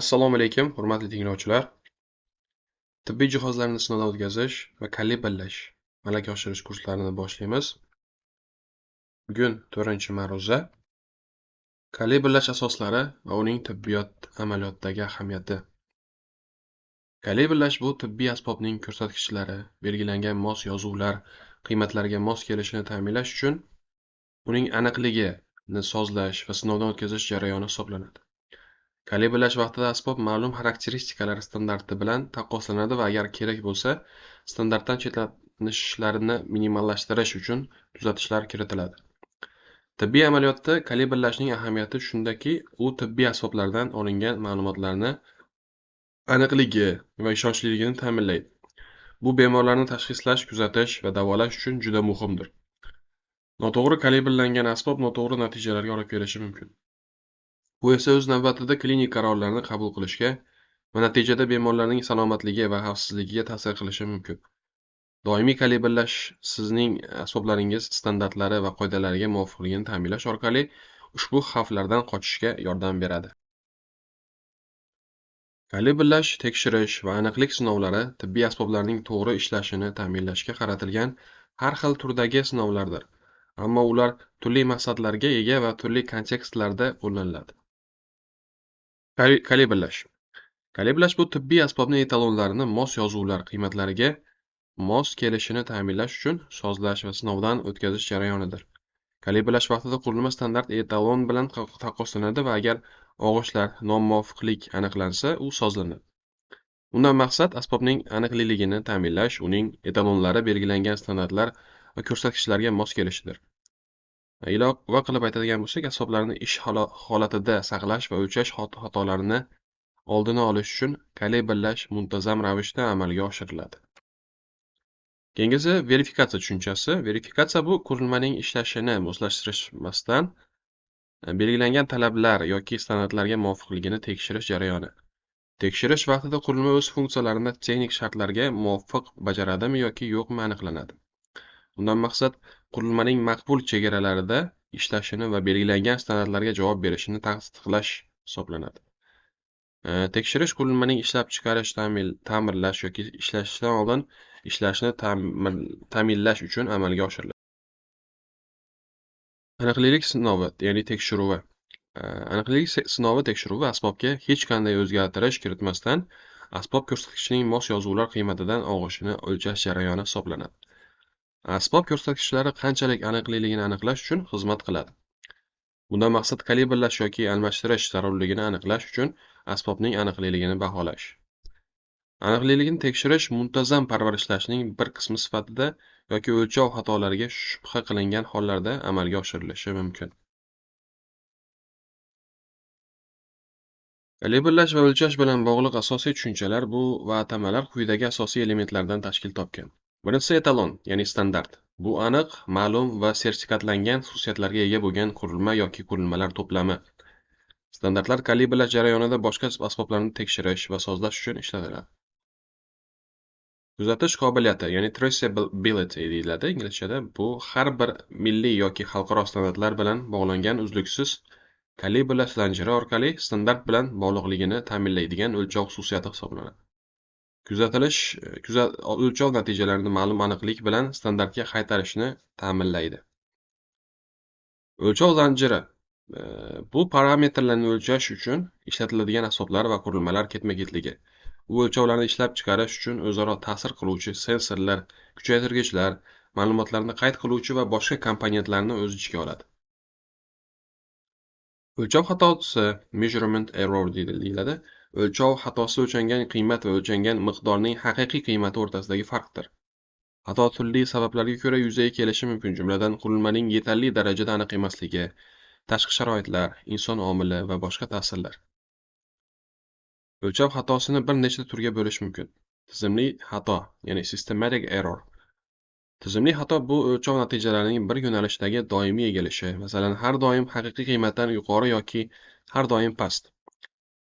Assalomu alaykum, hurmatli tinglovchilar. Tibbiy jihozlarni sinovdan o'tkazish va kalibrlash, malaka oshirish kurslarini boshlaymiz. Bugun 4-ma'ruza. Kalibrlash asoslari va uning tibbiyot amaliyotidagi ahamiyati. Kalibrlash bu tibbiy asbobning ko'rsatkichlari, belgilangan mos yozuvlar qiymatlariga mos kelishini ta'minlash uchun uning aniqligini sozlash va sinovdan o'tkazish jarayoni hisoblanadi. Kalibrlash vaqtida asbob ma'lum xarakteristikalar standarti bilan taqqoslanadi va agar kerak bo'lsa, standartdan chetlashishlarini minimallashtirish uchun tuzatishlar kiritiladi. Tibbiy amaliyotda kalibrlashning ahamiyati shundaki, u tibbiy asboblardan olingan ma'lumotlarni aniqligi va ishonchliligini ta'minlaydi. Bu bemorlarni tashxislash, kuzatish va davolash uchun juda muhimdir. Noto'g'ri kalibrlangan asbob noto'g'ri natijalarga olib kelishi mumkin. Bu esa o'z navbatida klinik qarorlarni qabul qilishga va natijada bemorlarning salomatligi va xavfsizligiga ta'sir qilishi mumkin. Doimiy kalibrlash sizning asboblaringiz standartlari va qoidalariga muvofiqligini ta'minlash orqali ushbu xavflardan qochishga yordam beradi. Kalibrlash, tekshirish va aniqlik sinovlari tibbiy asboblarning to'g'ri ishlashini ta'minlashga qaratilgan har xil turdagi sinovlardir. Ammo ular turli maqsadlarga ega va turli kontekstlarda qo'llaniladi. Kalibrlash. Kalibrlash bu tibbiy asbobning etalonlarini mos yozuvlar qiymatlariga mos kelishini ta'minlash uchun sozlash va sinovdan o'tkazish jarayonidir. Kalibrlash vaqtida qurilma standart etalon bilan taqqoslanadi va agar og'ishlar, nomuvofiqlik aniqlansa, u sozlanadi. Undan maqsad asbobning aniqligini ta'minlash, uning etalonlari belgilangan standartlar va ko'rsatkichlarga mos kelishidir. Ilova qilib aytadigan bo'lsak, asboblarni ish holatida saqlash va o'lchash xatolarini oldini olish uchun kalibrlash muntazam ravishda amalga oshiriladi. Keyingisi verifikatsiya tushunchasi. Verifikatsiya bu qurilmaning ishlashini moslashtirmasdan belgilangan talablar yoki standartlarga muvofiqligini tekshirish jarayoni. Tekshirish vaqtida qurilma o'z funksiyalarini texnik shartlarga muvofiq bajaradimi yoki yo'qmi aniqlanadi. Undan maqsad qurilmaning maqbul chegaralarida ishlashini va belgilangan standartlarga javob berishini tasdiqlash hisoblanadi. Tekshirish qurilmaning ishlab chiqarish, ta'mirlash yoki ishlashdan oldin ishlashni ta'minlash uchun amalga oshiriladi. Aniqlik sinovi, ya'ni tekshiruvi. Aniqlik sinovi tekshiruvi asbobga hech qanday o'zgartirish kiritmasdan asbob ko'rsatkichining mos yozuvlar qiymatidan og'ishini o'lchash jarayoni hisoblanadi. Asbob ko'rsatkichlari qanchalik aniqligini aniqlash uchun xizmat qiladi. Bundan maqsad kalibrlash yoki almashtirish zarurligini aniqlash uchun asbobning aniqligini baholash. Aniqligini tekshirish muntazam parvarishlashning bir qismi sifatida yoki o'lchov xatolariga shubha qilingan hollarda amalga oshirilishi mumkin. Kalibrlash va o'lchash bilan bog'liq asosiy tushunchalar bu va atamalar quyidagi asosiy elementlardan tashkil topgan. Birinchisi etalon, ya'ni standart. Bu aniq, ma'lum va sertifikatlangan xususiyatlarga ega bo'lgan qurilma yoki qurilmalar to'plami. Standartlar kalibrlash jarayonida boshqa asboblarni tekshirish va sozlash uchun ishlatiladi. Kuzatish qobiliyati, ya'ni traceability deyiladi inglizchada. Bu har bir milliy yoki xalqaro standartlar bilan bog'langan uzluksiz kalibrlash zanjiri orqali standart bilan bog'liqligini ta'minlaydigan o'lchov xususiyati hisoblanadi. Kuzatilish o'lchov natijalarini ma'lum aniqlik bilan standartga qaytarishni ta'minlaydi. O'lchov zanjiri bu parametrlarni o'lchash uchun ishlatiladigan asboblar va qurilmalar ketma-ketligi. U o'lchovlarni ishlab chiqarish uchun o'zaro ta'sir qiluvchi sensorlar, kuchaytirgichlar, ma'lumotlarni qayd qiluvchi va boshqa komponentlarni o'z ichiga oladi. O'lchov xatosi, measurement error deyiladi. O'lchov xatosi o'lchangan qiymat va o'lchangan miqdorning haqiqiy qiymati o'rtasidagi farqdir. Xato turli sabablarga ko'ra yuzaga kelishi mumkin, jumladan qurilmaning yetarli darajada aniq emasligi, tashqi sharoitlar, inson omili va boshqa ta'sirlar. O'lchov xatosini bir nechta turga bo'lish mumkin. Tizimli xato, ya'ni systematic error. Tizimli xato bu o'lchov natijalarining bir yo'nalishdagi doimiy egilishi, masalan, har doim haqiqiy qiymatdan yuqori yoki har doim past.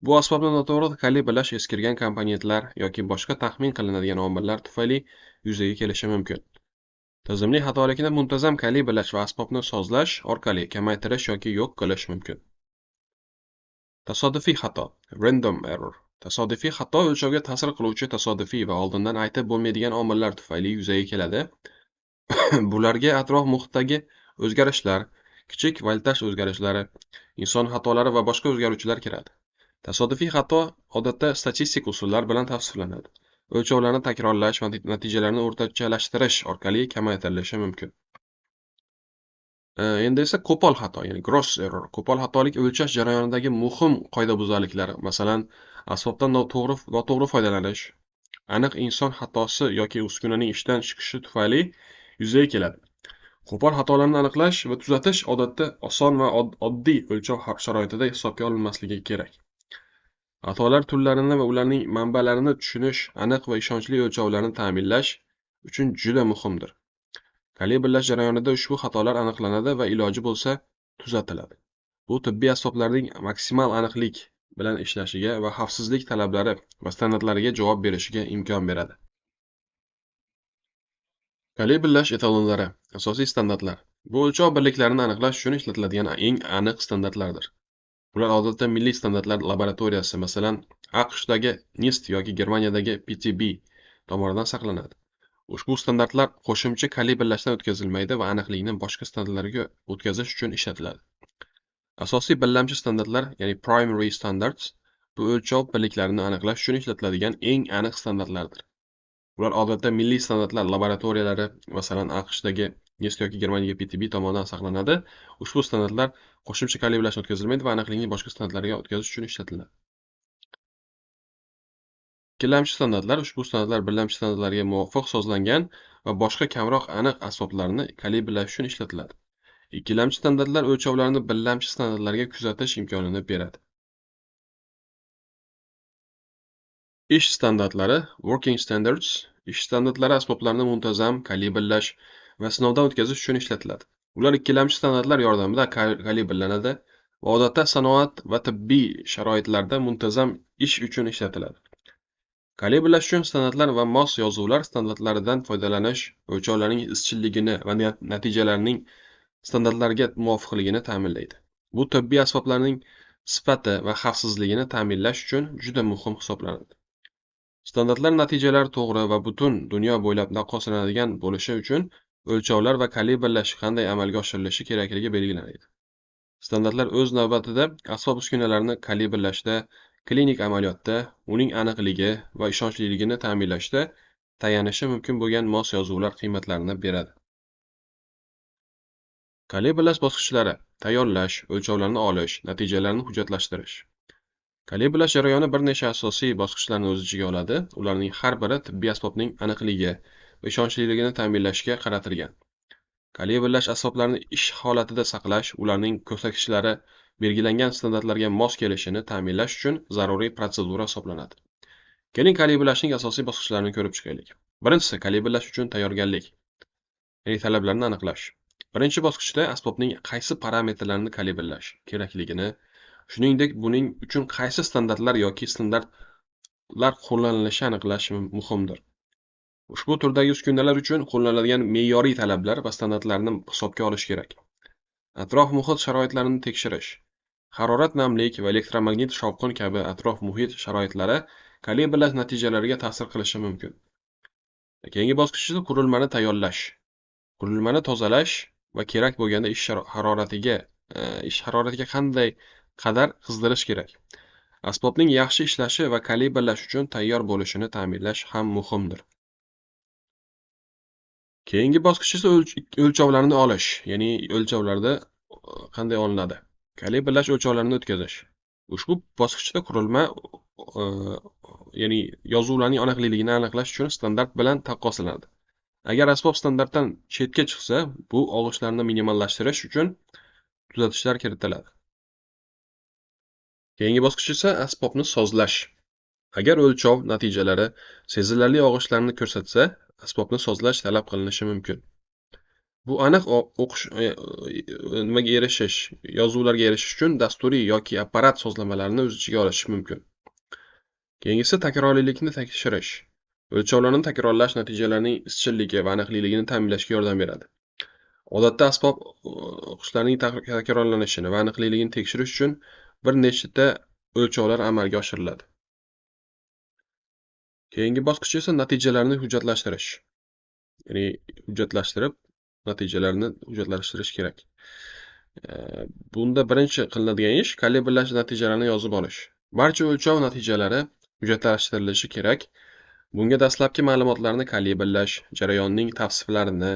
Bu asbobni noto'g'ri kalibrlash, eskirgan komponentlar yoki boshqa taxmin qilinadigan omillar tufayli yuzaga kelishi mumkin. Tizimli xatolikni muntazam kalibrlash va asbobni sozlash orqali kamaytirish yoki yo'q qilish mumkin. Tasodifiy xato, random error. Tasodifiy xato o'lchovga ta'sir qiluvchi tasodifiy va oldindan aytib bo'lmaydigan omillar tufayli yuzaga keladi. Bularga atrof muhitdagi o'zgarishlar, kichik voltaj o'zgarishlari, inson xatolari va boshqa o'zgaruvchilar kiradi. Tasodifiy xato odatda statistik usullar bilan tavsiflanadi. O'lchovlarni takrorlash va natijalarni o'rtachalashtirish orqali kamaytirilishi mumkin. Endi esa qo'pol xato, ya'ni gross error. Qo'pol xatolik o'lchash jarayonidagi muhim qoidabuzarliklar, masalan, asbobdan noto'g'ri foydalanish, aniq inson xatosi yoki uskunaning ishdan chiqishi tufayli yuzaga keladi. Qo'pol xatolarni aniqlash va tuzatish odatda oson va oddiy o'lchov sharoitida hisobga olinmasligi kerak. Xatolar turlarini va ularning manbalarini tushunish aniq va ishonchli o'lchovlarni ta'minlash uchun juda muhimdir. Kalibrlash jarayonida ushbu xatolar aniqlanadi va iloji bo'lsa tuzatiladi. Bu tibbiy asboblarning maksimal aniqlik bilan ishlashiga va xavfsizlik talablari va standartlariga javob berishiga imkon beradi. Kalibrlash etalonlari, asosiy standartlar. Bu o'lchov birliklarini aniqlash uchun ishlatiladigan eng aniq standartlardir. Ular odatda milliy standartlar laboratoriyasi, masalan, AQShdagi NIST yoki Germaniyadagi PTB tomonidan saqlanadi. Ushbu standartlar qo'shimcha kalibrlashdan o'tkazilmaydi va aniqlikni boshqa standartlarga o'tkazish uchun ishlatiladi. Asosiy birlamchi standartlar, ya'ni primary standards, bu o'lchov birliklarini aniqlash uchun ishlatiladigan eng aniq standartlardir. Ular odatda milliy standartlar laboratoriyalari, masalan, AQShdagi NIST yoki Germaniyadagi PTB tomonidan saqlanadi. Ushbu standartlar qo'shimcha kalibrlashdan o'tkazilmaydi va aniqlikni boshqa standartlarga o'tkazish uchun ishlatiladi. Ikkilamchi standartlar ushbu standartlar birlamchi standartlarga muvofiq sozlangan va boshqa kamroq aniq asboblarni kalibrlash uchun ishlatiladi. Ikkilamchi standartlar o'lchovlarni birlamchi standartlarga kuzatish imkonini beradi. Ish standartlari, working standards, ish standartlari asboblarni muntazam kalibrlash va sinovdan o'tkazish uchun ishlatiladi. Ular ikkilamchi standartlar yordamida kalibrlanadi va odatda sanoat va tibbiy sharoitlarda muntazam ish uchun ishlatiladi. Kalibrlash uchun standartlar va mos yozuvlar standartlaridan foydalanish o'lchovlarning izchilligini va natijalarning standartlarga muvofiqligini ta'minlaydi. Bu tibbiy asboblarning sifati va xavfsizligini ta'minlash uchun juda muhim hisoblanadi. Standartlar natijalari to'g'ri va butun dunyo bo'ylab taqqoslanadigan bo'lishi uchun o'lchovlar va kalibrlash qanday amalga oshirilishi kerakligi belgilanadi. Standartlar o'z navbatida asbob-uskunalarni kalibrlashda, klinik amaliyotda uning aniqligi va ishonchliligini ta'minlashda tayanishi mumkin bo'lgan mos yozuvlar qiymatlarini beradi. Kalibrlash bosqichlari: tayyorlash, o'lchovlarni olish, natijalarni hujjatlashtirish. Kalibrlash jarayoni bir necha asosiy bosqichlarni o'z ichiga oladi. Ularning har biri tibbiy asbobning aniqligi va ishonchliligini ta'minlashga qaratilgan. Kalibrlash asboblarini ish holatida saqlash, ularning ko'rsatkichlari belgilangan standartlarga mos kelishini ta'minlash uchun zaruriy protsedura hisoblanadi. Keling, kalibrlashning asosiy bosqichlarini ko'rib chiqaylik. Birinchisi, kalibrlash uchun tayyorgarlik, ya'ni talablarni aniqlash. Birinchi bosqichda asbobning qaysi parametrlarini kalibrlash kerakligini, shuningdek, buning uchun qaysi standartlar yoki standartlar qo'llanilishi aniqlash muhimdir. Ushbu turdagi uskunalar uchun qo'llaniladigan me'yoriy talablar va standartlarni hisobga olish kerak. Atrof muhit sharoitlarini tekshirish. Harorat, namlik va elektromagnit shovqin kabi atrof muhit sharoitlari kalibrlash natijalariga ta'sir qilishi mumkin. Keyingi bosqich esa qurilmani tayyorlash. Qurilmani tozalash va kerak bo'lganda ish haroratiga qanday qadar qizdirish kerak. Asbobning yaxshi ishlashi va kalibrlash uchun tayyor bo'lishini ta'minlash ham muhimdir. Keyingi bosqich esa o'lchovlarni olish, ya'ni o'lchovlarda qanday olinadi? Kalibrlash o'lchovlarini o'tkazish. Ushbu bosqichda qurilma, ya'ni yozuvlarning aniqligini aniqlash uchun standart bilan taqqoslanadi. Agar asbob standartdan chetga chiqsa, bu og'ishlarni minimallashtirish uchun tuzatishlar kiritiladi. Keyingi bosqich esa asbobni sozlash. Agar o'lchov natijalari sezilarli og'ishlarni ko'rsatsa, asbobni sozlash talab qilinishi mumkin. Bu aniq o'qish, nimaga erishish, yozuvlarga erishish uchun dasturiy yoki apparat sozlamalarini o'z ichiga olishi mumkin. Keyingisi takroriylikni tekshirish. O'lchovlarni takrorlash natijalarning izchilligi va aniqligini ta'minlashga yordam beradi. Odatda asbob o'qishlarning takrorlanishini va aniqligini tekshirish uchun bir nechta o'lchovlar amalga oshiriladi. Keyingi bosqich esa natijalarni hujjatlashtirish. Ya'ni hujjatlashtirib, natijalarni hujjatlashtirish kerak. Bunda birinchi qilinadigan ish kalibrlash natijalarini yozib olish. Barcha o'lchov natijalari hujjatlashtirilishi kerak. Bunga dastlabki ma'lumotlarni kalibrlash, jarayonning tavsiflarini,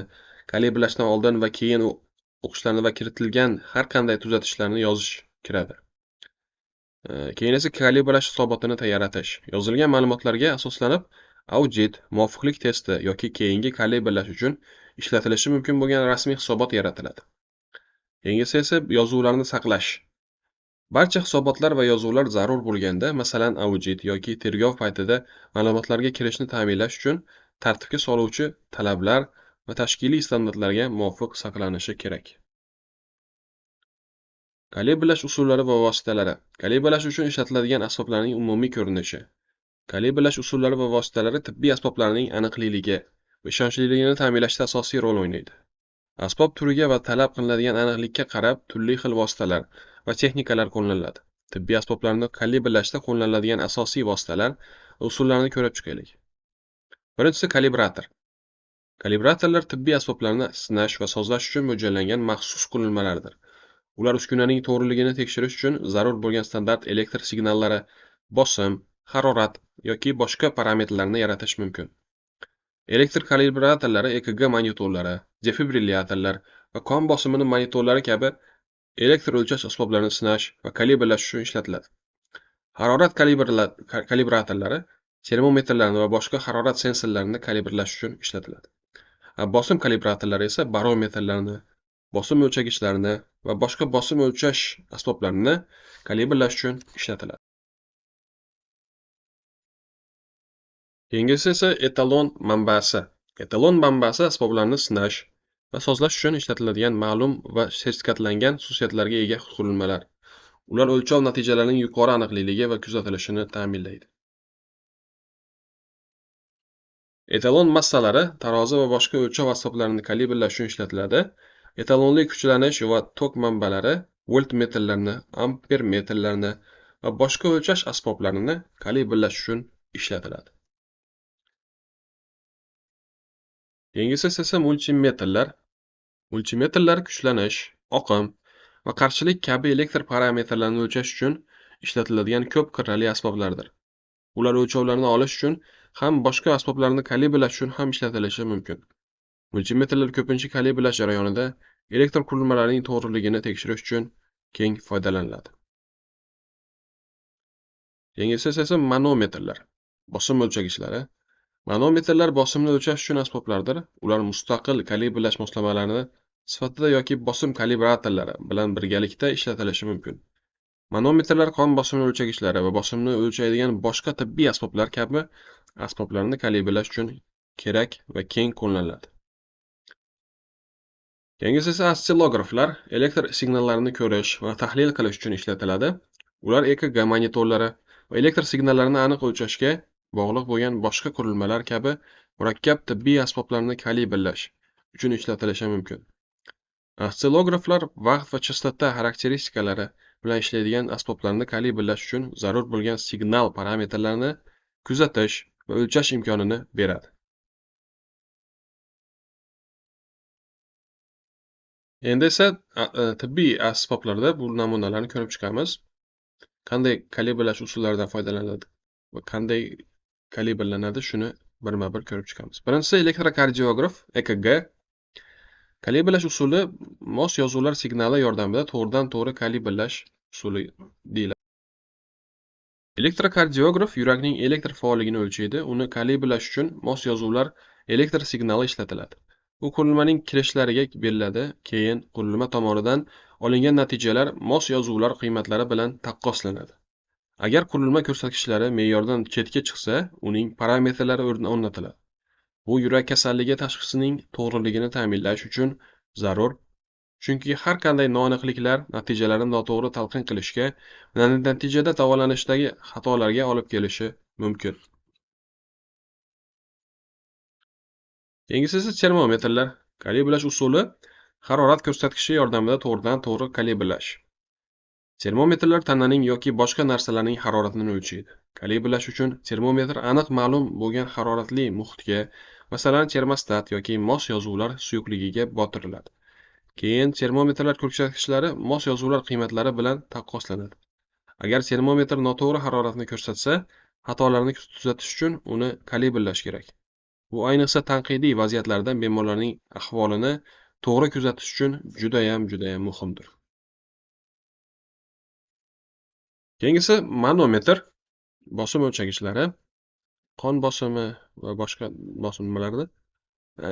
kalibrlashdan oldin va keyin o'qishlarni va kiritilgan har qanday tuzatishlarni yozish kiradi. Keyin esa kalibrlash hisobotini yaratish. Yozilgan ma'lumotlarga asoslanib audit, muvofiqlik testi yoki keyingi kalibrlash uchun ishlatilishi mumkin bo'lgan rasmiy hisobot yaratiladi. Keyingisi esa yozuvlarni saqlash. Barcha hisobotlar va yozuvlar zarur bo'lganda, masalan, audit yoki tergov paytida ma'lumotlarga kirishni ta'minlash uchun tartibga soluvchi talablar va tashkiliy standartlarga muvofiq saqlanishi kerak. Kalibrlash usullari va vositalari. Kalibrlash uchun ishlatiladigan asboblarning umumiy ko'rinishi. Kalibrlash usullari va vositalari tibbiy asboblarning aniqligi va ishonchliligini ta'minlashda asosiy rol o'ynaydi. Asbob turiga va talab qilinadigan aniqlikka qarab turli xil vositalar va texnikalar qo'llaniladi. Tibbiy asboblarni kalibrlashda qo'llaniladigan asosiy vositalar va usullarni ko'rib chiqaylik. Birinchisi kalibrator. Kalibratorlar tibbiy asboblarni sinash va sozlash uchun mo'ljallangan maxsus qurilmalardir. Ular uskunaning to'g'riligini tekshirish uchun zarur bo'lgan standart elektr signallari, bosim, harorat yoki boshqa parametrlarni yaratish mumkin. Elektr kalibratorlari EKG monitorlari, defibrillyatorlar va qon bosimini monitorlari kabi elektr o'lchash asboblarini sinash va kalibrlash uchun ishlatiladi. Harorat kalibratorlari termometrlarni va boshqa harorat sensorlarini kalibrlash uchun ishlatiladi. Bosim kalibratorlari esa barometrlarni, bosim o'lchagichlarni va boshqa bosim o'lchash asboblarini kalibrlash uchun ishlatiladi. Keyingisi esa etalon manbasi. Etalon manbasi asboblarni sinash va sozlash uchun ishlatiladigan ma'lum va sertifikatlangan xususiyatlarga ega qurilmalar. Ular o'lchov natijalarining yuqori aniqligi va kuzatilishini ta'minlaydi. Etalon massalari tarozi va boshqa o'lchov asboblarini kalibrlash uchun ishlatiladi. Etalonli kuchlanish va tok manbalari voltmetrlarni, ampermetrlarni va boshqa o'lchash asboblarini kalibrlash uchun ishlatiladi. Keyingisi esa multimetrlar. Multimetrlar kuchlanish, oqim va qarshilik kabi elektr parametrlarini o'lchash uchun ishlatiladigan ko'p qirrali asboblardir. Ular o'lchovlarni olish uchun ham boshqa asboblarni kalibrlash uchun ham ishlatilishi mumkin. Multimetrlar ko'pincha kalibrlash jarayonida elektr qurilmalarining to'g'riligini tekshirish uchun keng foydalaniladi. Keyingisi esa manometrlar, bosim o'lchagichlari. Manometrlar bosimni o'lchash uchun asboblardir. Ular mustaqil kalibrlash moslamalarini sifatida yoki bosim kalibratorlari bilan birgalikda ishlatilishi mumkin. Manometrlar qon bosimini o'lchagichlari va bosimni o'lchaydigan boshqa tibbiy asboblar kabi asboblarni kalibrlash uchun kerak va keng qo'llaniladi. Keyingisi esa oscillograflar elektr signallarini ko'rish va tahlil qilish uchun ishlatiladi. Ular EKG monitorlari va elektr signallarini aniq o'lchashga bog'liq bo'lgan boshqa qurilmalar kabi murakkab tibbiy asboblarni kalibrlash uchun ishlatilishi mumkin. Oscillograflar vaqt va chastota xarakteristikalari bilan ishlaydigan asboblarni kalibrlash uchun zarur bo'lgan signal parametrlarini kuzatish va o'lchash imkonini beradi. Endi esa tibbiy asboblarda bu namunalarni ko'rib chiqamiz. Qanday kalibrlash usullaridan foydalaniladi va qanday kalibrlanadi, shuni birma-bir ko'rib chiqamiz. Birinchisi elektrokardiograf, EKG. Kalibrlash usuli mos yozuvlar signali yordamida to'g'ridan-to'g'ri kalibrlash usuli deyiladi. Elektrokardiograf yurakning elektr faolligini o'lchaydi. Uni kalibrlash uchun mos yozuvlar elektr signali ishlatiladi. U qurilmaning kirishlariga beriladi. Keyin qurilma tomonidan olingan natijalar mos yozuvlar qiymatlari bilan taqqoslanadi. Agar qurilma ko'rsatkichlari me'yordan chetga chiqsa, uning parametrlari o'rnatiladi. Bu yurak kasalligi tashxisining to'g'riligini ta'minlash uchun zarur, chunki har qanday noaniqliklar natijalarni noto'g'ri talqin qilishga va natijada davolanishdagi xatolarga olib kelishi mumkin. Keyingisi esa termometrlar. Kalibrlash usuli harorat ko'rsatkichi yordamida to'g'ridan-to'g'ri kalibrlash. Termometrlar tananing yoki boshqa narsalarning haroratini o'lchaydi. Kalibrlash uchun termometr aniq ma'lum bo'lgan haroratli muhitga, masalan, termostat yoki mos yozuvlar suyuqligiga botiriladi. Keyin termometrlar ko'rsatkichlari mos yozuvlar qiymatlari bilan taqqoslanadi. Agar termometr noto'g'ri haroratni ko'rsatsa, xatolarni tuzatish uchun uni kalibrlash kerak. Bu ayniqsa tanqidiy vaziyatlarda bemorlarning ahvolini to'g'ri kuzatish uchun judayam muhimdir. Keyingisi manometr, bosim o'lchagichlari, qon bosimi va boshqa bosimlarda.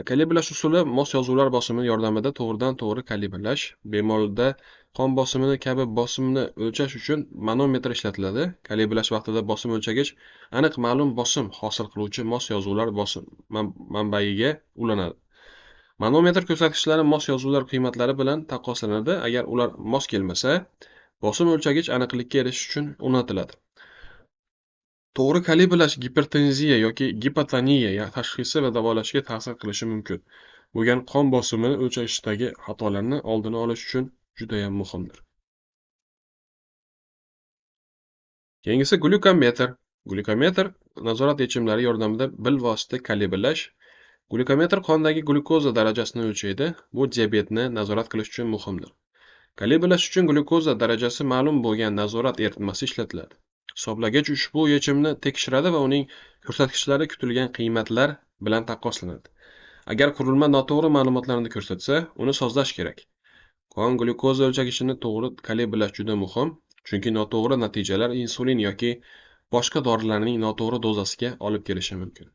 Kalibrlash usuli mos yozuvlar bosimi yordamida to'g'ridan-to'g'ri kalibrlash. Bemorda qon bosimini kabi bosimni o'lchash uchun manometr ishlatiladi. Kalibrlash vaqtida bosim o'lchagich aniq ma'lum bosim hosil qiluvchi mos yozuvlar bosim manbaiga ulanadi. Manometr ko'rsatkichlari mos yozuvlar qiymatlari bilan taqqoslanadi. Agar ular mos kelmasa, bosim o'lchagich aniqlikka erishish uchun o'rnatiladi. To'g'ri kalibrlash gipertenziya yoki gipotoniya tashxisi va davolashga ta'sir qilishi mumkin bo'lgan qon bosimini o'lchashdagi xatolarni oldini olish uchun juda ham muhimdir. Keyingisi glyukometr. Glyukometr nazorat yechimlari yordamida bilvosita kalibrlash. Glyukometr qondagi glyukoza darajasini o'lchaydi. Bu diabetni nazorat qilish uchun muhimdir. Kalibrlash uchun glyukoza darajasi ma'lum bo'lgan nazorat eritmasi ishlatiladi. Hisoblagich ushbu yechimni tekshiradi va uning ko'rsatkichlari kutilgan qiymatlar bilan taqqoslanadi. Agar qurilma noto'g'ri ma'lumotlarni ko'rsatsa, uni sozlash kerak. Qon glyukoza o'lchagichini to'g'ri kalibrlash juda muhim, chunki noto'g'ri natijalar insulin yoki boshqa dorilarning noto'g'ri dozasiga olib kelishi mumkin.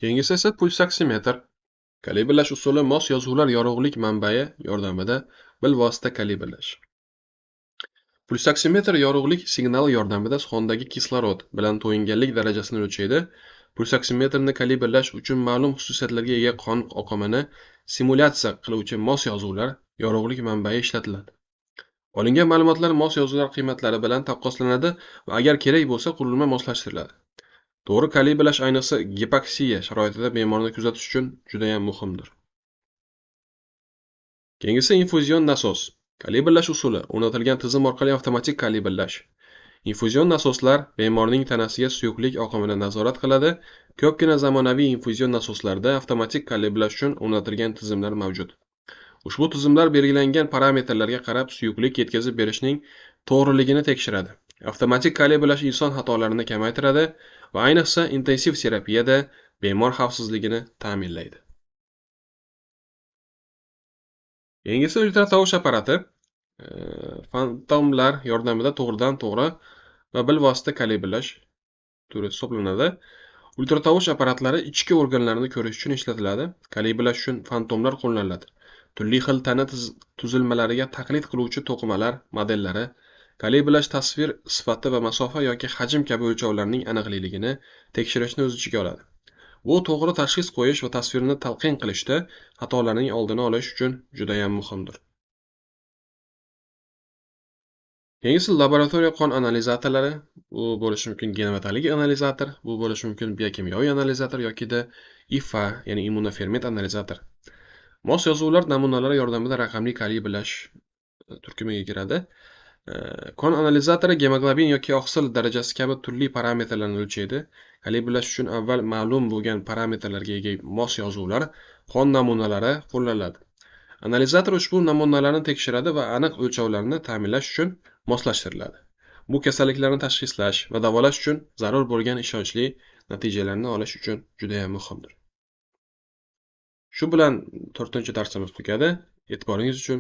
Keyingisi esa pulsoksimetr. Kalibrlash usuli mos yozuvlar yorug'lik manbai yordamida bilvosita kalibrlash. Pulsoksimetr yorug'lik signali yordamida qondagi kislorod bilan to'yinganlik darajasini o'lchaydi. Pulsoksimetrni kalibrlash uchun ma'lum xususiyatlarga ega qon oqimini simulyatsiya qiluvchi mos yozuvlar yorug'lik manbai ishlatiladi. Olingan ma'lumotlar mos yozuvlar qiymatlari bilan taqqoslanadi va agar kerak bo'lsa qurilma moslashtiriladi. To'g'ri kalibrlash ayniqsa gipoksiya sharoitida bemorni kuzatish uchun juda ham muhimdir. Keyingisi infuzion nasos. Kalibrlash usuli o'rnatilgan tizim orqali avtomatik kalibrlash. Infuzion nasoslar bemorning tanasiga suyuqlik oqimini nazorat qiladi. Ko'pgina zamonaviy infuzion nasoslarda avtomatik kalibrlash uchun o'rnatilgan tizimlar mavjud. Ushbu tizimlar belgilangan parametrlarga qarab suyuqlik yetkazib berishning to'g'riligini tekshiradi. Avtomatik kalibrlash inson xatolarini kamaytiradi va ayniqsa intensiv terapiyada bemor xavfsizligini ta'minlaydi. Keyingisi ultratovush apparati. Fantomlar yordamida to'g'ridan-to'g'ri va bilvosita kalibrlash turi hisoblanadi. Ultratovush apparatlari ichki organlarni ko'rish uchun ishlatiladi. Kalibrlash uchun fantomlar qo'llaniladi. Turli xil tana tuzilmalariga taqlid qiluvchi to'qimalar modellari, kalibrlash tasvir sifati va masofa yoki hajm kabi o'lchovlarning aniqligini tekshirishni o'z ichiga oladi. Bu to'g'ri tashxis qo'yish va tasvirni talqin qilishda xatolarning oldini olish uchun juda ham muhimdir. Keyingisi laboratoriya qon analizatorlari. Bu bo'lishi mumkin genometalik analizator, bu bo'lishi mumkin biokimyoviy analizator yokida IFA, ya'ni immunoferment analizator. Mos yozuvlar namunalari yordamida raqamli kalibrlash turkumiga kiradi. Qon analizatori gemoglobin yoki oqsil darajasi kabi turli parametrlarni o'lchaydi. Kalibrlash uchun avval ma'lum bo'lgan parametrlarga ega mos yozuvlar qon namunalari qo'llaniladi. Analizator ushbu namunalarni tekshiradi va aniq o'lchovlarni ta'minlash uchun moslashtiriladi. Bu kasalliklarni tashxislash va davolash uchun zarur bo'lgan ishonchli natijalarni olish uchun juda ham muhimdir. Shu bilan 4-darsimiz tugadi. E'tiboringiz uchun